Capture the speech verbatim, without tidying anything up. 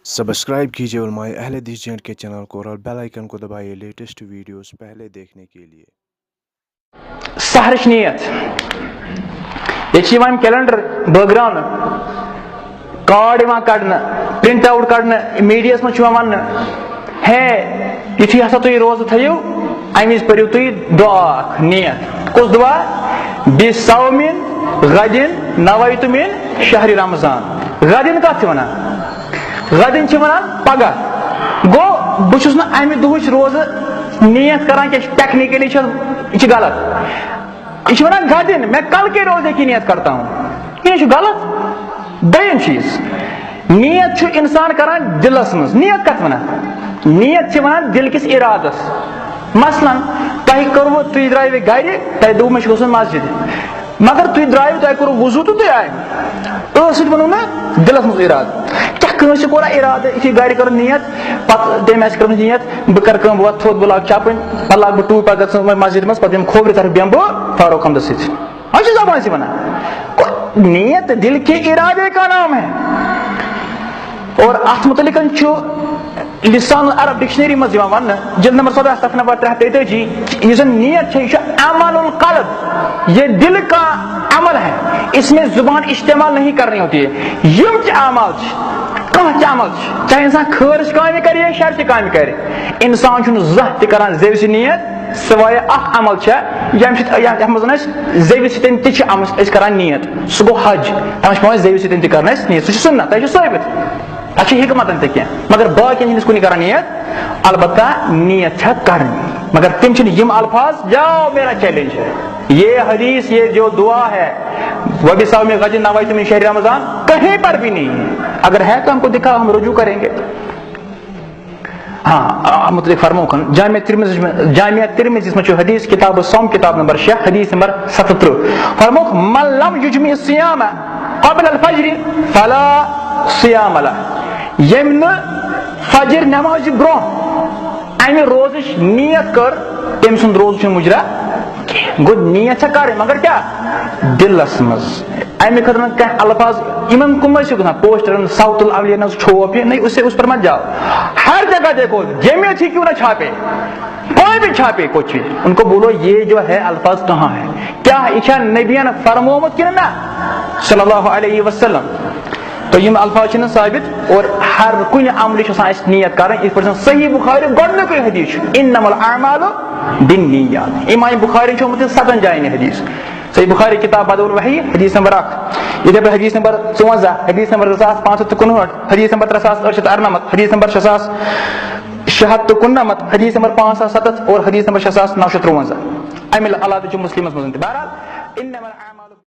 Subscribe कीजिए उलमाए अहले हदीस जे एंड के चैनल को और बेल आइकन को दबाइए लेटेस्ट वीडियोस पहले देखने के लिए। سحرٕچ نیت۔ ییٚتہِ چھِ یِوان یِم کیلنڈر بٲگراونہٕ، کارڈ یِوان کڑنہٕ، پرنٹ آوُٹ کڑنہٕ، میٖڈیاہَس منٛز چھُ یِوان وننہٕ، ہے، یُتھُے ہسا تُہۍ روزٕ تھٲیِو، اَمہِ وِزِ پٔرِو تُہۍ دُعا اکھ، نیت۔ کُس دُعا؟ بِصَوْمِ غَدٍ نَوَیْتُ مِنْ شَهْرِ رَمَضَانَ۔ غدن کتھ چھِ ونان؟ غدن چھِ ونان پگاہ۔ گوٚو، بہٕ چھُس نہٕ امہِ دُہٕچ روزٕ نیت کران کینٛہہ، ٹیکنیکلی چھِ، یہِ چھِ غلط۔ یہِ چھِ ونان غدن، میں کل کے روزے کی نیت کرتا ہوں۔ یہِ چھُ غلط۔ دوٚیِم چیٖز، نیت چھُ انسان کران دِلس منٛز۔ نیت کتھ ونان؟ نیت چھِ ونان دِل کِس ارادس۔ مثلاً، تۄہہِ کوٚروٕ، تُہۍ درٛایوٕ گرِ، تۄہہِ دوٚپوٕ مےٚ چھُ گژھُن مسجد، مگر تُہۍ درٛایوٕ، تۄہہِ کوٚروٕ وضوٗ تہٕ تُہۍ آیوٕ۔ ٲس سۭتۍ ووٚنوٕ نہٕ دِلس منٛز ارادٕ۔ کیٛاہ کٲنٛسہِ کوٚرا ارادٕ، یُتھُے گرِ کٔر نیت، پتہٕ تٔمۍ آسہِ کٔرمٕژ نیت، بہٕ کرٕ کٲم، بہٕ واتہٕ تھوٚد، بہٕ لاگہٕ چپٕنۍ، پتہٕ لاگہٕ بہٕ ٹوٗپۍ، پتہٕ گژھٕ بہٕ مسجدِ منٛز، پتہٕ یِمہٕ کھوورِ طرفہٕ بیٚہمہٕ بہٕ فاروق احمدس سۭتۍ۔ وۄنۍ چھِ زبان سۭتۍ ونان۔ گوٚو، نیت دل کے ارادے کا نام ہے۔ اور اتھ متعلق چھُ لسان العرب ڈکشنری منٛز یِوان وننہٕ، جلد نمبر ژۄداہ، صفحہ نمبر ترٛےٚ ہتھ تیتٲجی، یُس زن نیت چھےٚ، یہِ چھُ اعمال القلب، یہ دل کا عمل ہے، اس میں زبان استعمال نہیں کرنی ہوتی ہے۔ یِم تہِ اعمال چھِ، کانٛہہ تہِ عمل چھِ، چاہے انسان خٲرٕچ کامہِ کرِ یا شرچہِ کامہِ کرِ، انسان چھُنہٕ زانٛہہ تہِ کران زیوِ سۭتۍ نیت، سوائے اکھ عمل چھےٚ، ییٚمہِ سۭتۍ، یتھ منٛز أسۍ زیوِ سۭتۍ تہِ چھِ عمل، أسۍ کران نیت، سُہ گوٚو حج۔ تتھ منٛز چھِ پٮ۪وان زیوِ سۭتۍ تہِ کرٕنۍ اَسہِ نیت، سُہ چھُ سُنت، تۄہہِ چھُ ثٲبت۔ تَتھ چھِ حکمتن تہِ کینٛہہ، مگر باقین ہٕنٛدِس کُنہِ کران نیت، البتہ نیت چھےٚ کرٕنۍ، مگر تِم چھِنہٕ یِم الفاظ، جاؤ میرا چیلنج ہے، یہ حدیث، یہ جو دعا ہے، وبصوم غد نویت من شہر رمضان، کہیں پر بھی نہیں ہے۔ اگر ہے تو ہم کو دکھاؤ، ہم رجوع کریں گے۔ ہاں، آ، متعلق فرموکھن جامع ترمذی، جامع ترمذی منٛز چھُ حدیث کتاب الصوم، کتاب نمبر شےٚ، حدیث نمبر ستترٕہ۔ فرموکھ، من لم یجمع الصیام قبل الفجر فلا صیام له۔ ییٚمۍ نہٕ فجر نمازِ برونٛہہ امہِ روزٕچ نیت کٔر، تٔمۍ سُنٛد روزٕ چھُنہٕ مُجرا کینٛہہ۔ گوٚو، نیت چھےٚ کرٕنۍ، مگر کیٛاہ؟ دِلس منٛز۔ امہِ خٲطرٕ نہٕ کانٛہہ الفاظ، یِمن کُن ما چھُ گژھان، پوسٹرن، ساوتھ الولین ہٕنٛز چھوپ، یہ نہیں، اسے اس پر مت جاؤ۔ ہر جگہ دیکھو، جمعیت ہی کیوں نہ چھاپے، کوئی بھی چھاپے کچھ بھی، ان کو بولو یہ جو ہے الفاظ کہاں ہے، کیا یہ چھا نبین فرمومت کِنہٕ نہ، صلی اللہ علیہ وسلم۔ تو یِم الفاظ چھِنہٕ ثابت، اور ہر کُنہِ عملہِ چھِ آسان اَسہِ نیت کَرٕنۍ۔ یِتھ پٲٹھۍ زَن صحیح بخاری گۄڈٕنیُکُے حدیث چھُ، انما الاعمال بالنیات۔ امام بخاری چھُ آمُت یہِ ستن جاین یہِ حدیث۔ صحیح بخاری کتاب بدء الوحی، حدیث نمبر اکھ۔ یِتھے پٲٹھۍ حدیث نمبر ژُوَنزاہ، حدیث نمبر زٕ ساس پانٛژھ ہَتھ تہٕ کُنہٲٹھ، حدیث نمبر ترٛےٚ ساس ٲٹھ شیٚتھ اَرنَمَتھ، حدیث نمبر شےٚ ساس شےٚ ہَتھ تہٕ کُننَمَتھ، حدیث نمبر پانٛژھ ساس سَتَتھ اور حدیث نمبر شےٚ ساس نَو شیٚتھ تُرٛوَنزاہ۔ امہِ علاوٕ تہِ چھُ مسلمس منٛز تہِ۔ بہرحال، انما الاعمال